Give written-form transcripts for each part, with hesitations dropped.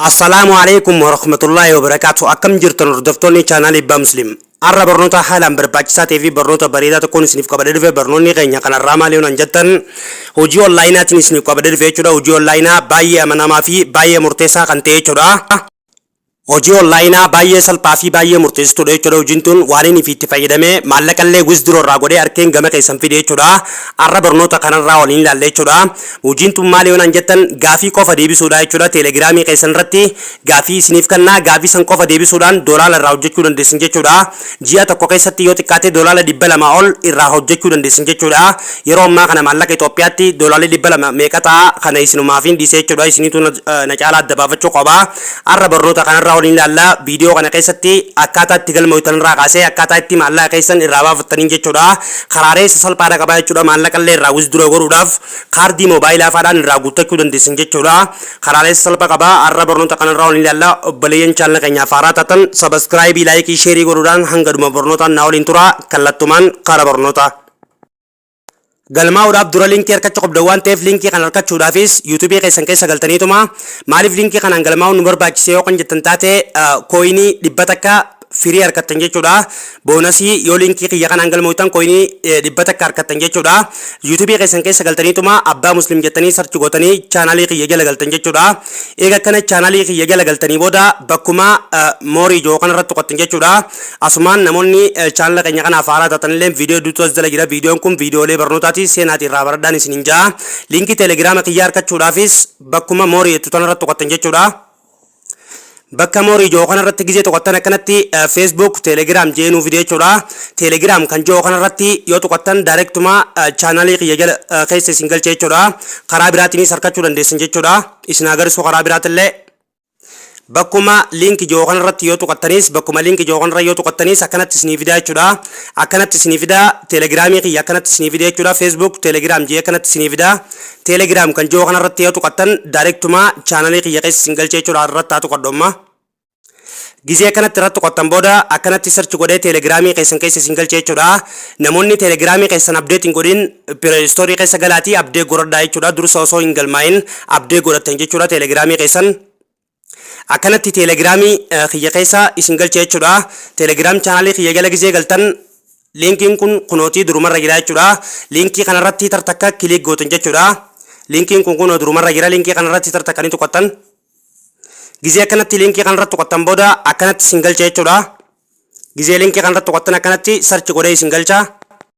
Assalaamu alaikum warahmatullaahi wabarakaatu. Akkam jirtan, hordoftoonni chaanaalii Abbaa Muslim? Har'a barnoota haalaan barbaachisaa ta'ee fi barnoota bareedaa tokkoon isiniif qabadee dhufe. Barnoonni keenya kanarraa maali yoon jettan, hojii onlaayinaatiin isiniif qabadee dhufe jechuudha. Hojii onlaayinaa baay'ee amanamaa fi baay'ee murteessaa kan ta'e jechuudha. Hojii onlaayinaa baay'ee salphaa fi baay'ee murteessituudha jechuudha. Hojiin tun waan inni fi itti fayyadamee maallaqallee withdraw irraa godhee harkeen gama keessan fide jechuudha. Har'a barnoota kanarraa waliin ilaalla jechuudha. Hojiin tun maali yoon jettan, gaafii qofa deebisuudha jechuudha. Teelegiraamii keessan irratti gaafii isiniif kennaa, gaafii san qofa deebisuudhaan doolaara irraa hojjechuu dandeessan jechuudha. Ji'a tokko keessatti yoo xiqqaate doolaara 200 ol irraa hojjechuu dandeessan jechuudha. Yeroo ammaa kana maallaqa Itoophiyaatti doolaarri 200 meeqa ta'a? Kana isinumaaf hin dhiise jechuudha. Isiniitu na caalaa adda baafachuu qaba. Har'a barnoota kanarraa waliin ilaalla. Viidiyoo kana keessatti akkaataa itti galmooftan irraa kaasee akkaataa itti maallaqa keessan irraa baafattaniin jechuudha. Karaalee sasalphaadha qabaa jechuudha. Maallaqa illee irraa withdraw godhuudhaaf kaardii moobaayilaa faadhaan irraa guuttachuu dandeessan jechuudha. Karaalee sasalphaa qabaa. Har'a barnoota kanarraa waliin ilaalla. Obboleeyyan chaanala keenyaaf haaraa taatan subscribe, like, share godhuudhaan hanga dhuma barnootaan naa waliin tura. Kallattumaan karaa barnootaa. Galmaa'uudhaaf dura linkii harkachuu qabdan waan ta'eef, linkii kana harkachuudhaafis yuutuubii keessan keessa galtaniituma, maaliif linkii kanaan galmaa'uun nu barbaachise yoo kan jettan taate, coinii 100 free harkattan jechuudha. Bonusii yoo linkii kiyya kanaan galmooftan coinii 100 harkattan jechuudha. Yuutuubii keessan keessa galtaniituma Abbaa Muslim jettanii search gootanii chaanaalii kiyya jala galtan jechuudha. Eega akkana chaanaalii kiyya jala galtanii booda bakkuma more ijoo kanarratti tuqattan jechuudha. Asumaan namoonni chaanala keenya kanaaf haaraa taatanillee viidiyoo hedduutu as jala jira. Viidiyoon kun viidiyoolee barnootaati. Seenaatii irraa baradhaan isiniin ja'a. Linkii teelegiraama kiyyaa argachuudhaafis bakkuma more jettu tanarratti tuqattan jechuudha. Bakka more ijoo kanarratti gizee tuqattan akkanatti Facebook, Telegram jee nuu fide jechuudha. Telegram kan jiru kanarratti yoo tuqattan directuma chaanaalii kiyya jala keessa isin galcha jechuudha. Karaa biraatiinis harkachuu dandeessan jechuudha. Isin agarsiisu karaa biraatillee bakkuma link jiru kanarratti yoo tuqattanis, bakkuma link jiru kanarra yoo tuqattanis akkanatti isinii fida jechuudha. Akkanatti isinii fida, teelegiraamii kiyya akkanatti isinii fida jechuudha. Facebook, Telegram jee akkanatti isinii fida. Telegram kan jiru kanarratti yoo tuqattan directuma chaanalii kiyya keessa isin galcha jechuudha. Irratti haa tuqadhu amma. Gizee akkanatti irratti tuqattan booda akkanatti search godhee teelegiraamii keessan keessa isin galcha jechuudha. Namoonni teelegiraamii keessan update hin godhin Play keessa galaatii update godhadhaa jechuudha. Dursa osoo hin galmaa'in update godhattan jechuudha teelegiraamii keessan. Akkanatti teelegiraamii kiyya keessa isin galcha jechuudha. Teelegiraam chaanaalii kiyya jala gizee galtan linkiin kun kunootii durumarra jira jechuudha. Linkii kanarratti tartakka click gootan jechuudha. Linkiin kun kunoo durumarra jira. Linkii kanarratti tartakka ni tuqattan. Gizee akkanatti linkii kanarratti tuqattan booda akkanatti isin galcha jechuudha. Gizee linkii kanarratti tuqattan akkanatti search godhee isin galcha.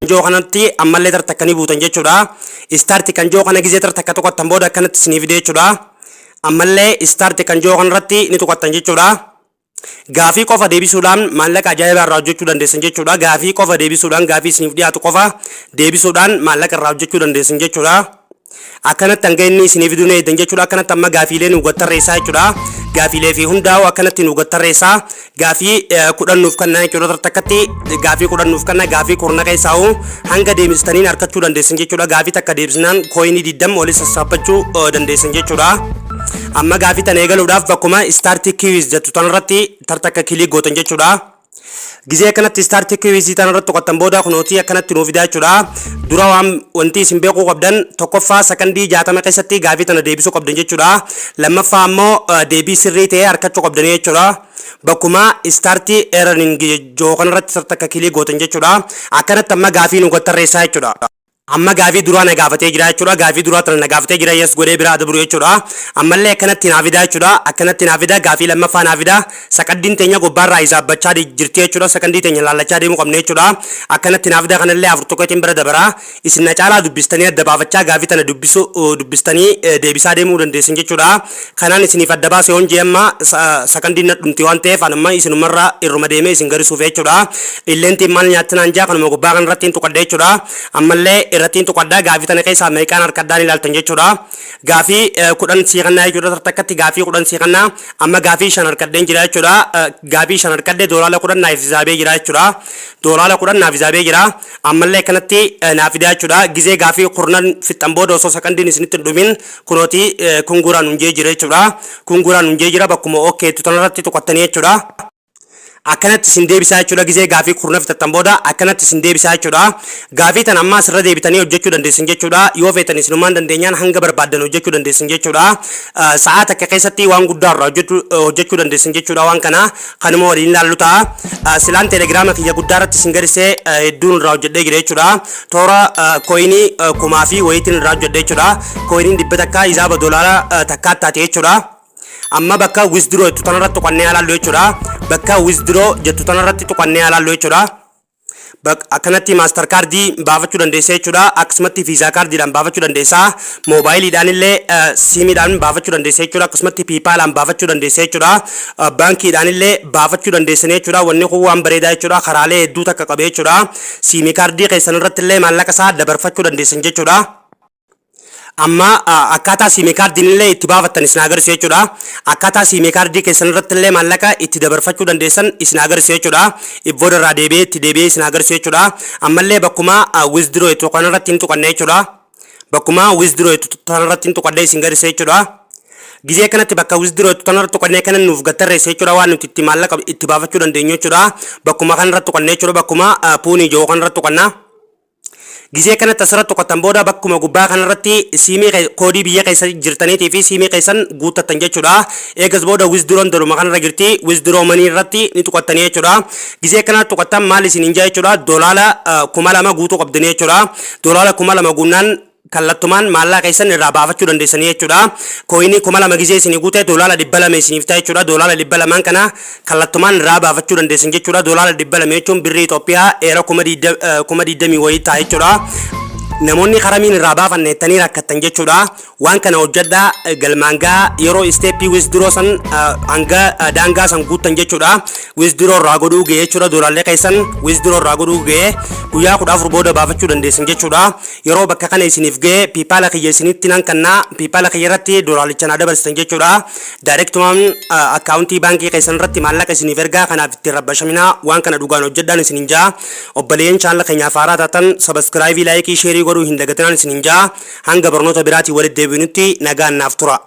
Joo kanatti ammallee tartakka ni buutan jechuudha. Start kan joo kana gizee tartakka tuqattan booda akkanatti isinii fide jechuudha. Ammallee start kan joo kanarratti ni tuqattan jechuudha. Gaafii qofa deebisuudhaan maallaqa ajaa'ibaa irraa hojjechuu dandeessan jechuudha. Gaafii qofa deebisuudhaan, gaafii isiniif dhiyaatu qofa deebisuudhaan maallaqa irraa hojjechuu dandeessan jechuudha. Akkanatti hanga inni isiniif fiduu eegdan jechuudha. Akkanatti amma gaafiilee nu gattarreessaa jechuudha. Gaafiilee fi hundaa'u akkanatti nu gattarreessaa. Gaafii 10 nuuf kennaa jechuudha. Takkatti gaafii 10 nuuf kenna. Gaafii kurna keessaa'u hanga deebistaniin harkachuu dandeessan jechuudha. Gaafii takka deebisnaan coinii 20 waliin sassaabbachuu dandeessan jechuudha. Amma gaafii tana eegaluudhaaf bakkuma start quiz jettu tanarratti tartakka click gootan jechuudha. Gizee akkanatti start quizii tanarratti tuqattan booda kunootii akkanatti nuu fidaa jechuudha. Dura waan wanti isin beekuu qabdan, tokkoffaa sakandii 60 keessatti gaafii tana deebisuu qabdan jechuudha. Lammaffaa ammoo deebii sirrii ta'e harkachuu qabdanii jechuudha. Bakkuma start earning joo kanarratti takka click gootan jechuudha. Akkanatti amma gaafii nu gattarreessaa jechuudha. Amma gaafii duraa na gaafatee jira jechuudha. Gaafii duraa tana na gaafatee jira, yes godhee biraa dabru jechuudha. Ammallee akkanatti naa fidaa jechuudha. Akkanatti naa fida, gaafii lammaffaa naa fida. Sakandiin teenya gubbaarraa isaabbachaa jirti jechuudha. Sakandii teenya laallachaa deemuu qabna jechuudha. Akkanatti naa fida, kanallee afur tokkotiin bira dabara. Isin na caalaa dubbistanii adda baafachaa gaafii tana dubbisu dubbistanii deebisaa deemuu dandeessan jechuudha. Kanaan isiniif adda baase yoon jee amma sakandiin na dhumti waan ta'eef anamma isinumarraa irruma deemee isin garisuuf jechuudha. Illeentiin maal nyaatti naan jaa, kanuma gubbaa kanarratti hin tuqadha jechuudha. Ammallee irratti hin tuqadha, gaafii tana keessaa meeqaan harkadhaan ilaaltan jechuudha. Gaafii 10 siikannaa jechuudha. Takkatti gaafii 10 siikannaa. Amma gaafii 5 harkadheen jira jechuudha. Gaafii 5 harkadhee doolaara 10 naaf hisaabee jira jechuudha. Doolaara 10 naaf hisaabee jira. Ammallee akkanatti naaf fidaa jechuudha. Gizee gaafii kurnan fixxan booda osoo sakandiin isinitti hin dhumin kunooti congra nun jee jira jechuudha. Congra nun jee jira, bakkuma okay jettu tanarratti tuqattanii jechuudha. Akkanatti isin deebisaa jechuudha. Gizee gaafii kurna fixattan booda akkanatti isin deebisaa jechuudha. Gaafii tan ammaa asirra deebitanii hojjechuu dandeessan jechuudha. Yoo feetan isinumaan dandeenyaan hanga barbaaddan hojjechuu dandeessan jechuudha. Sa'aa takka keessatti waan guddaa irraa hojjechuu dandeessan jechuudha. Waan kana kanuma waliin ilaallu ta'a. Silaan telegiraama kiyya guddaa irratti isin gadisee hedduun irraa hojjedhee jira jechuudha. Toora kooyinii kumaa fi wayiitiin irraa hojjedhe jechuudha. Kooyiniin 100 hisaaba doolaara takkaa taate jechuudha. Amma bakka withdraw jettu tanarratti tuqannee ilaallu jechuudha. Bakka withdraw jettu tanarratti tuqannee ilaallu jechuudha. Akkanatti master kaardii baafachuu dandeessa jechuudha. Akkasumatti Visa kaardiidhaan baafachuu dandeessa. Moobaayiliidhaan illee siimiidhaan baafachuu dandeessa jechuudha. Akkasumatti PayPalaan baafachuu dandeessa jechuudha. Baankiidhaan illee baafachuu dandeessan jechuudha. Wanni kun waan bareedaa jechuudha. Karaalee hedduu takka qabe jechuudha. Siimii kaardii keessan irratti illee maallaqa isaa dabarfachuu dandeessan jechuudha. Amma akkaataa siimii kaardiin illee itti baafattan isin agarsiisu jechuudha. Akkaataa siimii kaardii keessan irratti illee maallaqa itti dabarfachuu dandeessan isin agarsiisu jechuudha. Ibbooda irraa deebi'ee itti deebi'ee isin agarsiisu jechuudha. Ammallee bakkuma withdraw jettu kanarratti hin tuqanne jechuudha. Bakkuma withdraw jettu kanarratti hin tuqadhee isin agarsiisa jechuudha. Gizee kanatti bakka withdraw jettu kanarratti tuqannee kana nuuf gattarreessa jechuudha, waan nuti itti maallaqa itti baafachuu dandeenyu jechuudha. Bakkuma kanarratti tuqannee jechuudha, bakkuma puunii jiru kanarratti tuqanna. Gizee kanatti asirratti tuqattan booda bakkuma gubbaa kanarratti siimii koodii biyya keessa jirtaniitii fi siimii keessan guuttattan jechuudha. Eegas booda withdrawn doluma kanarra jirti. Withdraw money irratti ni tuqattanii jechuudha. Gizee kanatti tuqattan maal isin hin jaa jechuudha. Doolaara 2000 guutuu qabdanii jechuudha. Doolaara 2000 guunnaan kallattumaan maallaqa keessan irraa baafachuu dandeessanii jechuudha. Kooyinii 2000 gizee isinii guute doolaara 200 isiniif ta'a jechuudha. Doolaara 200n kana kallattumaan irraa baafachuu dandeessan jechuudha. Doolaara 200 jechuun birrii Itoophiyaa eera 20,000 wayii ta'a jechuudha. Namoonni karamiin irraa baafanne jettanii rakkattan jechuudha. Waan kana hojjedhaa galmaan gaa, yeroo isteeppii withdraw san hanga daangaa san guuttan jechuudha. Withdraw irraa godhuu ga'e jechuudha. Doolaallee keessan withdraw irraa godhuu ga'e guyyaa 14 booda baafachuu dandeessan jechuudha. Yeroo bakka kana isiniif ga'e PayPala kiyya isinitti nan kannaa, PayPala kiyya irratti doolaalicha naa dabarsitan jechuudha. Daayirektumaan akkaawuntii baankii keessan irratti maallaqa isiniif ergaa. Kanaaf ittiin rabbashaminaa, waan kana dhugaan hojjedhaan isinin jaa. Obboleeyyan chaanala keenyaaf haaraa taatan subscribe, like, share godhuu hin dagatinaan isinin jaa. Hanga barnoota biraatiin walitti deebinutti nagaan naaf tura.